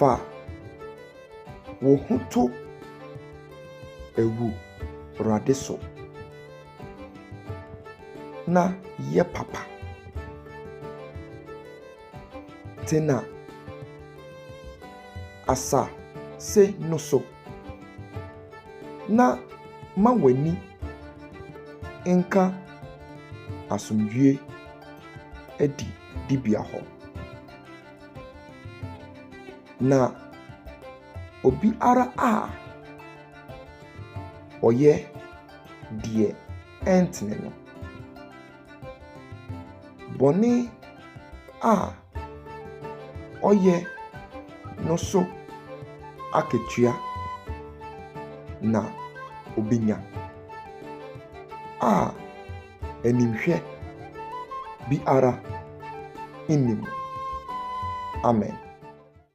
Fa wo ho to Awurade so na yɛ papa. Tena asase no so na ma w'ani nka asomdwoe adidibea hɔ. Na obiara a ɔyɛ deɛ ɛntene no, bɔne a ɔyɛ no so akatua na obenya a animhwɛ biara nni mu. Amen.